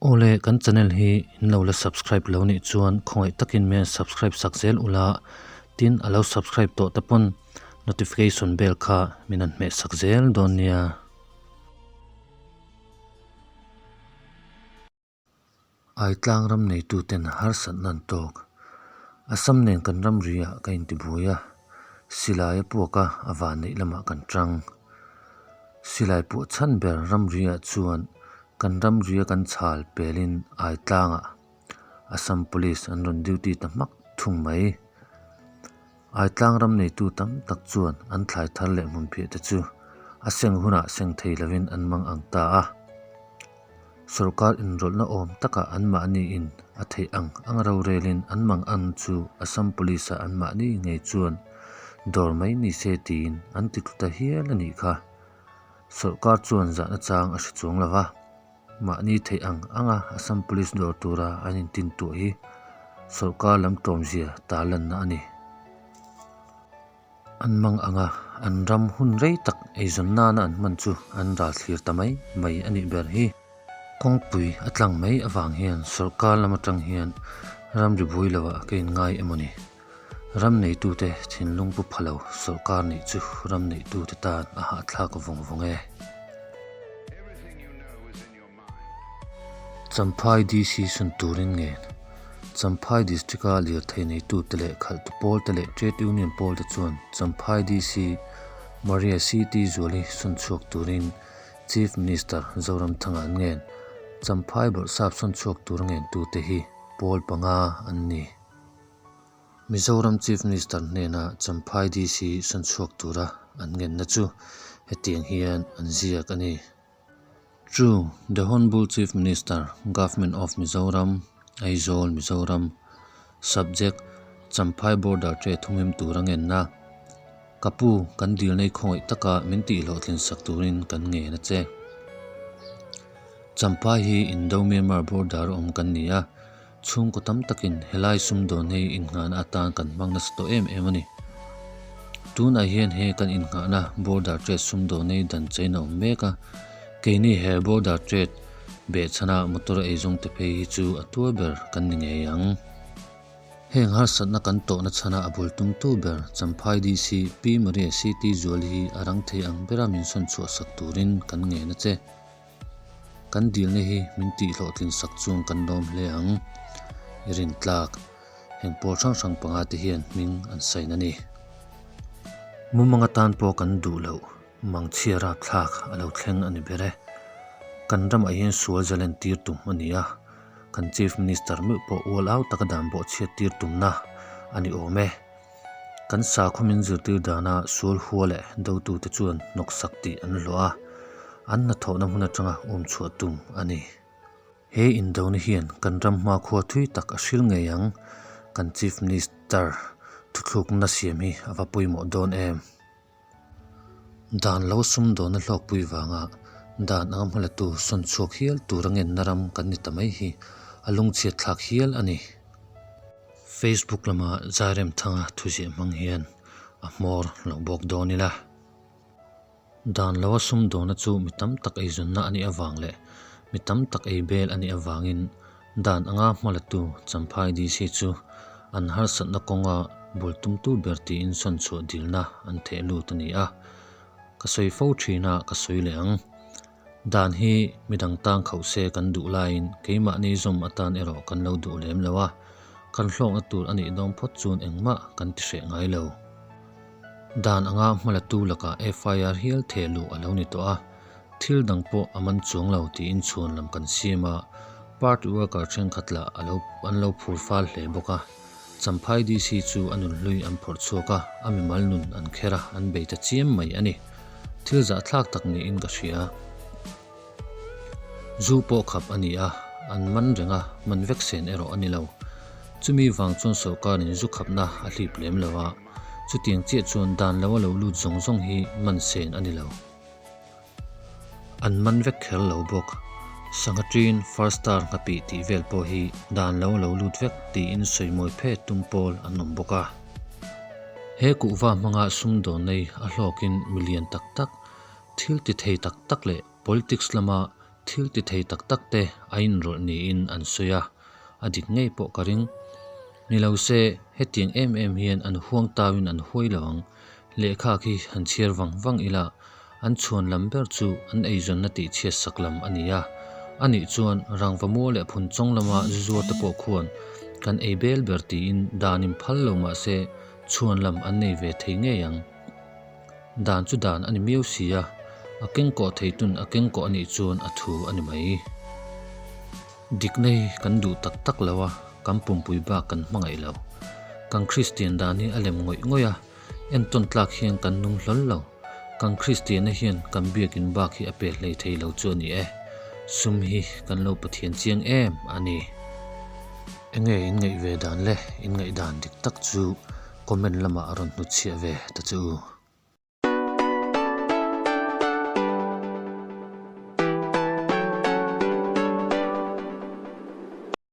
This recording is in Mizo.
Awle kan channel hi in lo la subscribe lo nih chuan khawngaih takin min rawn subscribe sak zel ula tin a lo subscribe tawh te pawn notification bell kha min rawn hmeh sak zel dawn nia. Aitlang ram neituten harsatna an tawk. Assam nen kan ramri ah ka intibuai a, silai a puak a, a vanneih lamah kan tang. Silai puah chhan ber ramri ah chuan kan ramri a kan chhal pelin Aitlang ah Assam Police an rawn duty ta hmak thung mai. Aitlang ram neitu tam tak chuan an thlai thar leh hmunphiah te chu a seng hunah seng thei lovin an mang ang ta a. Sorkar inrawlhna awm takah anmahniin a theih ang ang rorelin an mang ang chu Assam Police-ah anmahni ngei chuan dawr mai ni se tiin an ti tlu ta hial a nih kha. Sorkar chuan zahna chang a hre chuang lo va, mahni theih ang anga Assam Police dawr tura an intintuah hi sorkar lam tlawmzia tarlanna a ni. An mang ang a, an ram hun rei tak eizawn nana an hman chu an ral thlir ta mai mai a nih ber hi. Kawngpui a tlang mai avang hian sawrkar lam atang hian ramri bui lovah ka inngai emaw ni. Ram neitute thinlung pu pha lo sawrkar nih chu ram neihtute tan a hahthlak vawng vawng e. Champhai DC sun turin ngen Champhai District-a lirthei neitute leh khalhtu pawlte leh Trade Union pawlte chuan Champhai DC Maria CT Zuali sun chhuak turin Chief Minister Zoramthanga an ngen. Champhai bawrhsap sun chhuak tur ngentute hi pawl panga an ni. Mizoram Chief Minister hnena Champhai DC sun chhuak tura an ngenna chu hetiang hian an ziak a ni. True, the Hon'ble Chief Minister, Government of Mizoram, Aizawl, Mizoram, Subject, Champhai Border Trade thumhim tur a ngenna. Ka pu, kan dilna i khawngaih taka min tih hlawhtlin sak turin kan ngen a che. Champhai hi Indo-Myanmar border a awm kan ni a, Chhungkaw tam takin helai sumdawn hi innghahna atan kan hmang nasa tawh em em a ni. Tunah hian he kan innghahna border trade sumdawn hi dan chain a awm mek a, keini he border trade behchhana motor eizawng te phei hi chu a tuar ber kan ni ngei ang. Heng harsatna kan tawhna chhana a bul tumtu ber Champhai DC Pi Maria CT Zuali hi a rang thei ang bera min sawn chhuah sak turin kan ngen a che. Kan dilna hi min tih hlawhtlin sak chuan kan lawm hle ang. I rin tlak. Heng pawl hrang hrang panga te hian hming an sain a ni. Mumang atan pawh kan duh loh mangchhia rapthlak a lo thleng a ni ber e. Kan ramah hian sual zalen tir tum a ni a, kan Chief Minister meuh pawh ual au taka dan bawhchhiat tir tumna a ni awm e. Kan sakhaw min zirtir dana sual hua leh dotute chuan hnawksak tih an hlawh a, an hnathawhna hmun atanga um chhuah tum a ni. He indona hian kan ram hmakhua thui tak a hril ngei ang, kan Chief Minister thuthlukna siam hi a va pawimawh dawn em? Dan lo sumdawna hlawkpui vanga dan anga hmalatu sawn chhuak hial tura ngenna ram kan ni ta mai hi a lungchhiat thlak hial a ni. Facebook lama Zairemthanga thuziah hmang hian a hmawr lo bawk dawn ila. Dan loa sumdawna chu mi tam tak eizawnna a nih avang leh mi tam tak ei bel a nih avangin Dan anga hmalatu Champhai DC chu an harsatna kawnga bul tumtu ber tiin sawn chhuah dilna an theh lut a ni a. Ka sawi fo thin a, ka sawi leh ang. Dan hi midang tang khauh se kan duh laiin keimahni zawm atan erawh kan lo duh lem lo a, kan hlawkna tur a nih dawn phawt chuan engmah kan ti hreh ngai lo. Dan anga hmalatu lakah FIR hial theh luh a lo ni tawh a. Thil dang pawh a man chuang lo tiin chhuan lam kan siam a, party worker thenkhat lah a lo an lo phur fal hle bawk a. Champhai DC chu a nun hlui an phawrh chhuak a, a mimal nun an kher a, an bei ta chiam mai a ni. Thil zahthlak tak niin ka hria. Zu pawh khap a ni a, an man reng a, man vek sen erawh a ni lo. Chumi vang chuan sawrkarin zu khapna a hlip lem lo a, chutiang chiah chuan dan lo a lo lut zawng zawng hi man sen a ni lo. An man vek kher lo bawk. Sangha ṭin, first star nghapih tih vel pawh hi dan lo lo lut vek tiin sawimawi phet tum pawl an awm bawk a. He kuhva hmanga sumdawn nei a hlawkin milian tak tak, thil ti thei tak tak leh politics lama. Thil ti thei tak tak te a inrawlh niin an sawi a, a dik ngei pawh ka ring. Ni lo se, hetiang em em hian an huang tauin an huai lo ang. Lehkha khi han chhiar vang vang ila, an chhuan lam ber chu an eizawnna tihchhiat sak lam a ni a. Anih chuan rangva mual leh phun chawng lama zu zuar te pawh khuan kan ei bel ber tiin dan in phal lo mah se chhuan lam an nei ve thei ngei ang. Dan chu dan a ni miau si a, a kengkawh theitun a kengkawh a nih chuan a thu a ni mai. Dikna hi kan duh tak tak lo a, kan pumpui bak kan hmangaih lo. Kan Kristian dan hi a lem ngawih ngawih a, entawn tlak hian kan nung hlawl lo. Kan Kristianna hian kan biakin bak hi a pe hlei thei lo chu a ni e. Sum hi kan lo Pathian chiang em a ni. Enge in ngaih ve dan le? In ngaih dan dik tak chu comment lamah a rawn hnutchhiah ve ta che u.